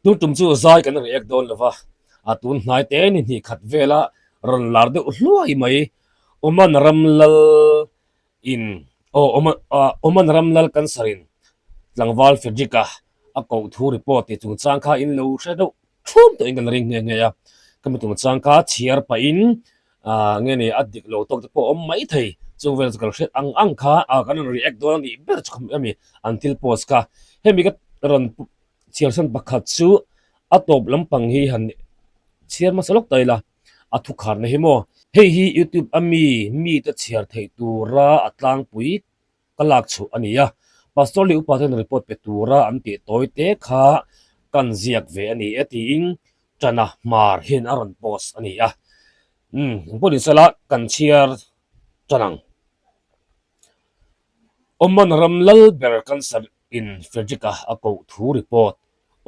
Tun tum chu zai kan react dawn lova, a tun hnai te ni hnih khat vela rawn lar deuh hluai mai. Oman ram lal in aw Oman ah Oman ram lal cancer in tlangval Frederick a a koh thu report tih chungchang kha in lo hre deuh thum tawhin kan ring nghe nghe a. Ka mi chungchang kha chhiar pahin ah nge ni a dik lo tawk te pawh a awm mai thei. Chung vel chu kan hriat ang ang kha ah kan rawn react dawn a nih ber chu khawm em an thil post kha. Hemi ka rawn chhiarsan pakhat chu a tawp lampang hi han chhiar hmasa lawk ta ila a thu kharna hi maw. Hei hi youtube a mi mite chhiar theih tura a tlangpui ka lak chhuah a ni a, Pastor leh upa ten report pe tura an tih tawi te kha kan ziak ve a ni e tiin Tana Hmar hian a rawn post a ni a. Umm engpawh ni sela kan chhiar tan ang. Oman ram lal ber cancer in Frederick-a a koh thu report.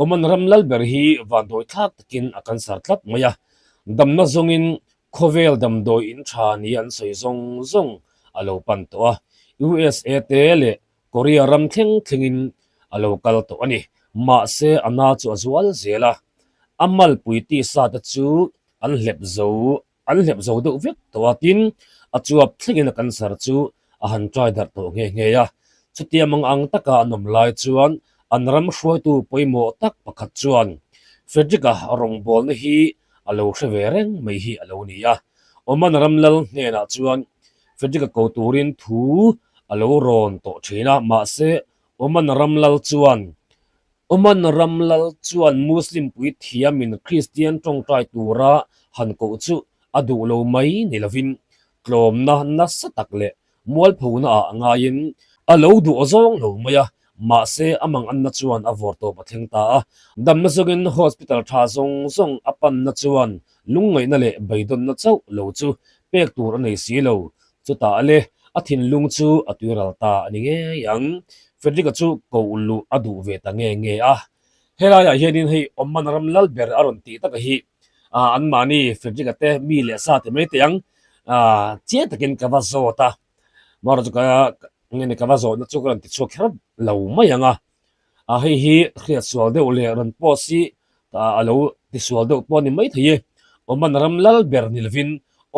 Oman ram lal ber hi vandawi thlak takin a cancer tlat mai a, damna zawngin khawvel damdawi in tha ni an sawi zawng zawng a lo pan tawh a, USA te leh Korea ram thleng thlengin a lo kal tawh a ni. Mahse a na chu a zual zel a, a malpui tisa te chu an hlep zo An hlep zo deuh vek tawh a, tin, a chuap thlengin a cancer chu a han try darh tawh nghe nghe a. Chutia mang ang taka an awm lai chuan an ram hruaitu pawimawh tak pakhat chuan Frederick-a rawngbawlna hi a lo hre ve reng mai hi a lo ni a. Oman ram lal hnenah chuan Frederick-a ko turin thu a lo rawn tawh thin a, mahse Oman ram lal chuan Oman ram lal chuan Muslim puithiamin Kristian tawngtai tura han koh chu a duh lo mai ni lovin tlawmna nasa tak leh mualphona ah ngaiin a lo duh zawng lo mai a, mahse a manganna chuan a vawr tawp a thleng ta a. Damna zawngin hospital tha zawng zawng a panna chuan lungngaihna leh beidawnna chauh lo chu pek tur a nei si lo. Chutah le, a thinlung chu a tuiral ta a ni ngei ang. Frederick-a chu koh luh a duh ve ta nge nge a. Helaiah hianin hei Oman ram lal ber a rawn tih taka hi anmahni Frederick-a te mi leh sa ti mai teh ang chiang takin ka va zawt a. Amaherawhchu chu ka nge ni ka va zawhna chu ka rawn ti chhuak kher lo mai ang a. Hei hi hriatsual deuh leh rawn post hi a lo tisual deuh pawh a ni maithei e. Oman ram lal ber ni lovin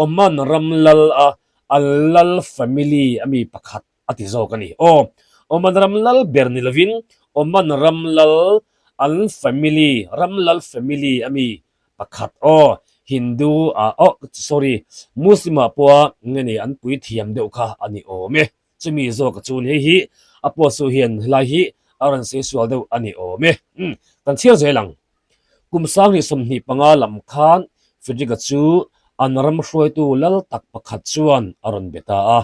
Oman ram lal a a lal family a mi pakhat a ti zawk a ni. Aw, Oman ram lal ber ni lovin Oman ram lal an family ram lal family a mi pakhat aw Hindu ah aw sorry Muslim ah pawha nge ni an puithiam deuh kha a ni awm e. Chumi zawk a chun hei hi a post chu hian helai hi a rawn sei sual deuh a ni awm e. Umm, kan chhiar zel ang. Kum sanghnih 25 lam khan Frederick-a chu an ram hruaitu lal tak pakhat chuan a rawn be ta a.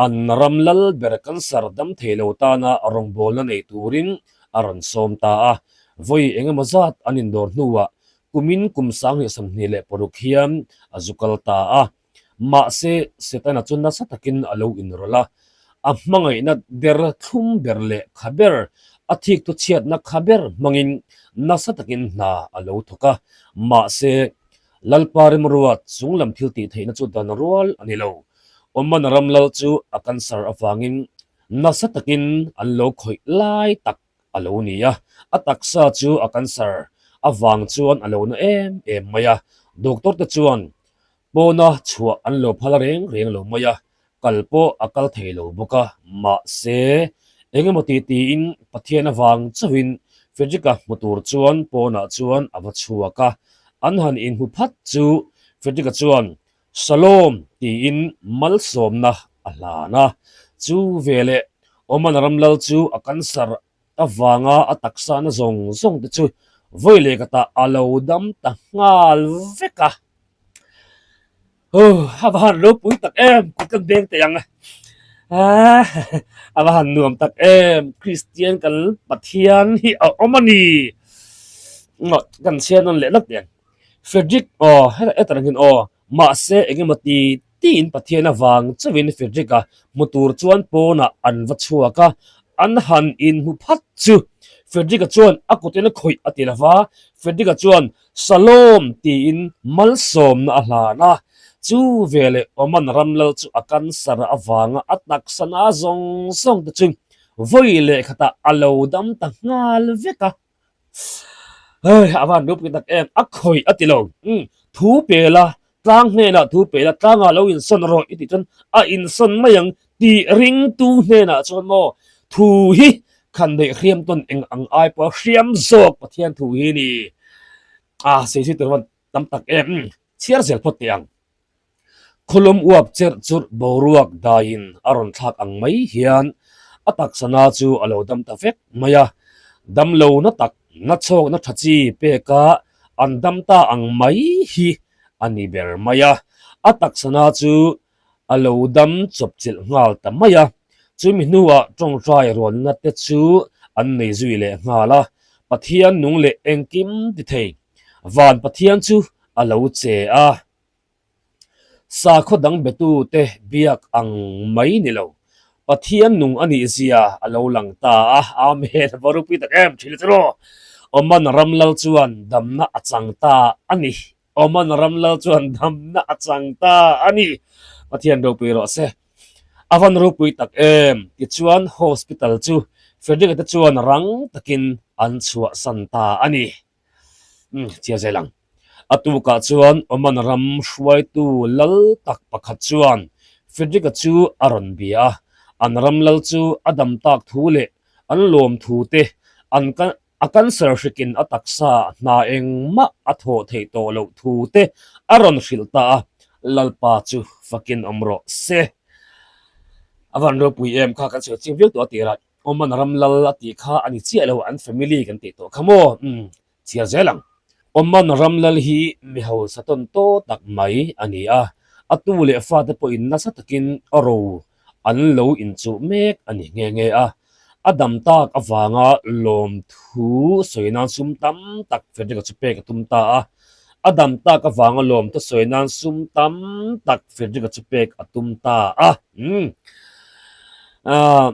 An ram lal ber cancer dam thei lo tana rawngbawlna nei turin a rawn sawm ta a. Vawi eng emaw zat an indawr hnuah kumin kum sanghnih 26 hian a zu kal ta a. Mahse, Setana chu nasa takin a lo inrawlh a, a hmangaihna der thlum ber leh kha ber, a thikthu chhiatna kha ber hmangin nasa takin hna a lo thawk a. Mahse, Lalpa remruat chunglam thil tih theihna chu dan rual a ni lo. Oman ram lal chu a cancer avangin nasa takin an lo khawih lai tak a lo ni a, a taksa chu a cancer avang chuan a lo na em em mai a. Doctor te chuan Pawna chhuah an lo phal reng reng lo mai a, kal pawh a kal thei lo bawk a, mahse eng emaw ti tiin Pathian avang chauhin Frederick-a hmu tur chuan pawnah chuan a va chhuak a, an han inhmu phat chu Frederick-a chuan Shalom tiin malsawmna a hlan a, chu veleh Oman ram lal chu a cancer avanga a taksa na zawng zawng te chu vawi leh ka tah a lo dam ta nghal vek a. Huh, a va han ropui tak em, kut kan beng teh ang a. A va han nuam tak em, Kristian kan Pathian hi a awm a ni. Kan chhiar nawn leh lak teh ang. Frederick aw, hetah hian aw, Mahse, engemaw ti tiin Pathian avang chauhin Frederick-a hmu tur chuan pawnah an va chhuak a, an han inhmu phat chu Frederick-a chuan a kutin a khawih a ti lo va, Frederick-a chuan Shalom tiin malsawmna a hlan a, chu veleh Oman ram lal chu a cancer avanga a taksa na zawng zawng te chu vawi leh khatah a lo dam ta nghal vek a. Hei, a van ropui tak em, a khawih a ti lo. Umm, thu pe la, tlang hnenah thu pe la, tlangah lo insawn rawh i tih chuan a insawn mai ang tih ringtu hnenah chuan maw thu hi khan neih hriam tawn eng ang ai pawh a hriam zawk Pathian thu hi ni. A sawi tur van tam tak em, umm, chhiar zel phawt teh ang. Khawlum uap cherh churh boruak daiin a rawn thlak ang mai hian a taksa na chu a lo dam ta vek mai a, damlo na tak na chhawkna tha chi peka an dam ta ang mai hi a ni ber mai a, a taksa na chu a lo dam chawpchilh nghal ta mai a, chumi hnuah tawngtai rualna te chu an nei zui leh nghal a, Pathian nung leh engkim ti thei van Pathian chu a lo che a. Sakhaw dang betute biak ang mai ni lo, Pathian nung a nih zia a lo lang ta a. Amen! Va ropui tak em thin chu rawh. Oman ram lal chuan damna a chang ta a ni. Oman ram lal chuan damna a chang ta a ni. Pathian ropui rawh se. A van ropui tak em! Tichuan hospital chu Frederick-a te chuan rang takin an chhuahsan ta a ni. Umm, chhia zel ang. A tukah chuan Oman ram hruaitu lal tak pakhat chuan Frederick-a chu a rawn bia a, an ram lal chu a dam tak thu leh an lawm thu te, an a cancer hrikin a taksa hna engmah a thawh theih tawh loh thu te a rawn hrilh ta a, Lalpa chu fakin awm rawh se. A van ropui em kha kan sawi chiang viau tawh a tirah. Oman ram lal a tih kha a ni chiah lo, an family kan tih tawh kha maw? Umm, chhiar zel ang. Oman ram lal hi mi hausa tawn tawh tak mai a ni a, a tu leh fate pawhin nasa takin a ro an lo inchuh mek a ni nghe nghe a. A dam tak avanga lawmthu sawi nan sum tam tak Frederick-a chu pek a tum ta a. A dam tak avanga lawmthu sawi nan sum tam tak Frederick-a chu pek a tum ta a. Umm. Aaa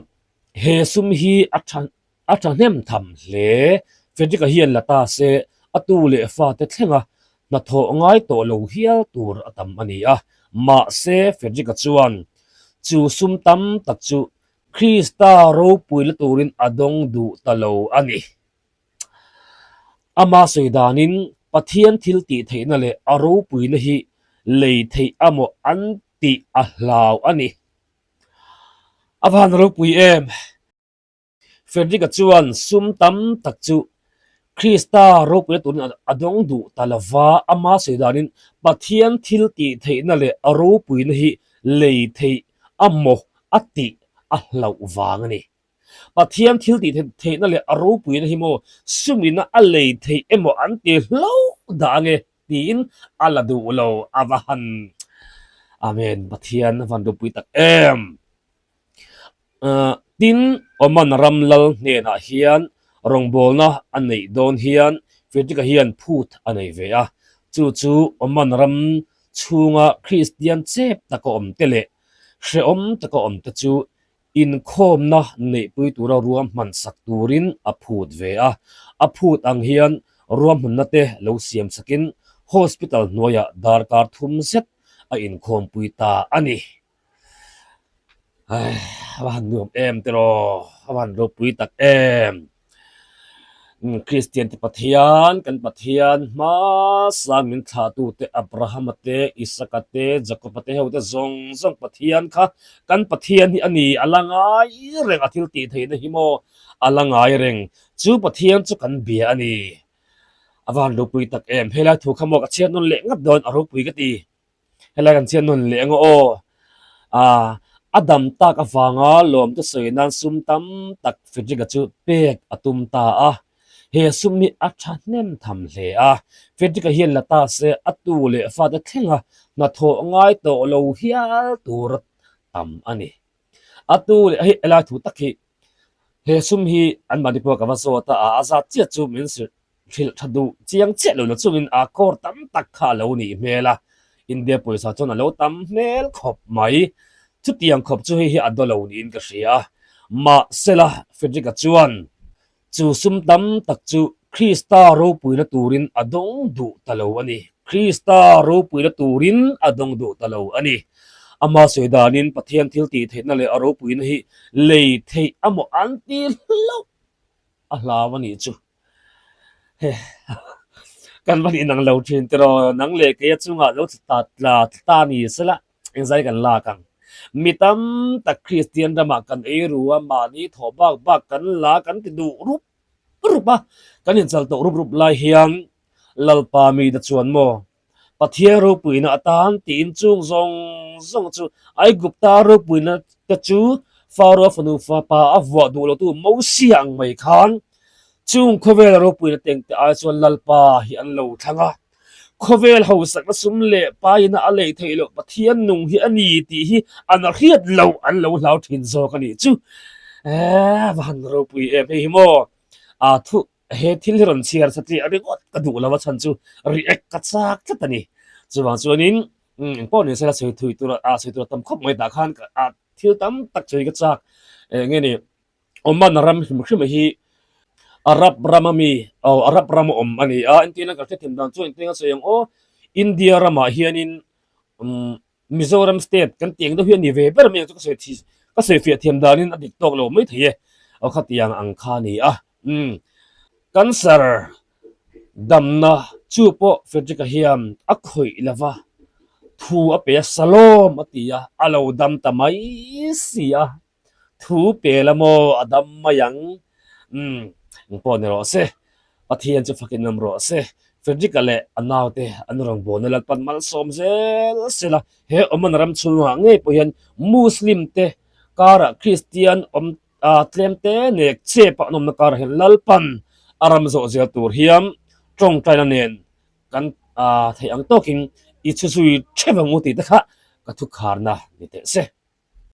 he sum hi a tha a thahnem tham hle. Frederick-a hian la ta se a tu leh fate thlenga hnathawh ngai tawh lo hial tur a tam a ni a. Mahse Frederick-a chuan chu sum tam tak chu Krista ropui la turin a dawng duh ta lo a ni. Ama sawi danin Pathian thil tih theihna leh a ropuina hi lei theih amaw an tih a hlau a ni. A van ropui em? Frederick-a chuan sum tam tak chu Krista ropuina turin a dawng duh ta lo va, ama sawi danin Pathian thil tih theihna leh a ropuina hi lei theih amaw a tih a hlauh vang a ni. Pathian thil tih theihna leh a ropuina hi maw sumina a lei theih emaw an ti hlauh dah ange tiin a la duh lo a va han Amen Pathian a van ropui tak em. Tin Oman ram lal hnenah hian rawngbawlna a neih dawn hian Frederick-a hian phut a nei ve a, chu chu Oman ram chhunga Kristian chep taka awm te leh hrehawm taka awm te chu Inkhawmna neihpui tura ruahman sak turin a phut ve a, a phut ang hian ruahmanna te lo siam sakin hospital hnuaiah darkar thum zet a inkhawmpui ta a ni. A va han nuam em tiraw, a va han ropui tak em. Kristian te Pathian, kan Pathian hmasa min thlahtute Abrahama te, Isaka te, Jakoba te ho te zawng zawng Pathian kha kan Pathian hi a ni, a la ngai reng a thil tih theihna hi maw a la ngai reng, chu Pathian chu kan bia a ni. A van ropui tak em, helai thu kha maw ka chhiat nawn leh ngat dawn a ropui ka ti. Helai kan chhiat nawn leh ang aw. Aaa a dam tak avanga lawmte sawi nan sum tam tak Frederick-a chu pek a tum ta a. He sum hi a thahnem tham hle a. Frederick-a hian la ta se a tu leh fate thlenga hnathawh ngai tawh lo hial tur a tam a ni. A tu leh hei helai thu tak hi he sum hi anmahni pawh ka va zawt a, a zat chiah chu min zirh Hrilh tha duh chiang chiah lo na chungin a kawr tam tak kha a lo nih hmel a, India pawisa chuan a lo tam hmel khawp mai. Chutiang khawp chu hei hi a daw lo niin ka hria a. Mahsela, Frederick-a chuan chu sum tam tak chu Krista ropuina turin a dawng duh ta lo a ni. Krista ropuina turin a dawng duh ta lo a ni. Ama sawi danin Pathian thil tih theihna leh a ropuina hi lei theih amaw an ti hlauh a hlau a nih chu. Kan van inang lo thin tiraw nang leh keia chungah lo tla tla ta ni sela engzai kan lak ang. Mi tam tak Kristian ramah kan ei ru a, mahni thawh bak bak kan la kan ti duh rup rup a, kan inchal tawh rup rup lai hian Lalpa mite chuan maw Pathian ropuina atan tiin chung zawng zawng chu Aigupta ropuina te chu Faro fanu fapa a vuah duh lotu Mosia ang mai khan chung khawvel ropuina tengte ai chuan Lalpa hi an lo thlang a. Khawvel hausakna sum leh paina a lei theih loh Pathian nung hi a ni tih hi an hriat loh an lo hlau thin zawk a nih chu. Eee va han ropui em hei hi maw aa thu He thil hi rawn chhiar satliah ringawt ka duh lo a chhan chu react ka chak tlat a ni. Chuvang chuanin engpawh ni sela sawi thui tur a sawi tur a tam khawp mai tah khan thil tam tak sawi ka chak. Eng nge ni Oman ram hrim hrim hi Arab ram a mi aw Arab ram a awm a ni a, entirna ka hrethiam dan chu engtin a sawi ang aw India ramah hianin umm Mizoram state kan tih ang deuh hi a ni ve ber mai ang chu ka sawi thi ka sawi fiah thiam danin a dik tawk lo mai thei e aw khatiang ang kha a ni a umm cancer damna chu pawh Frederick-a hian a khawih lova thu a pe a salawm a ti a a lo dam ta mai si a. Thu pe la maw a dam mai ang. Umm, engpawh ni rawh se. Pathian chu fakin awm rawh se. Frederick-a leh a naute an rawngbawlna Lalpan malsawm zel sela, he Oman ram chhungah ngei pawh hian Muslim te karah Kristian awm tlem te nek chep ah an awmna karah hian Lalpan a ram zawh zel tur hian tawngtaina nen kan theih ang tawkin i chhuzui theuh ang u tih te kha ka thukharna ni teh se.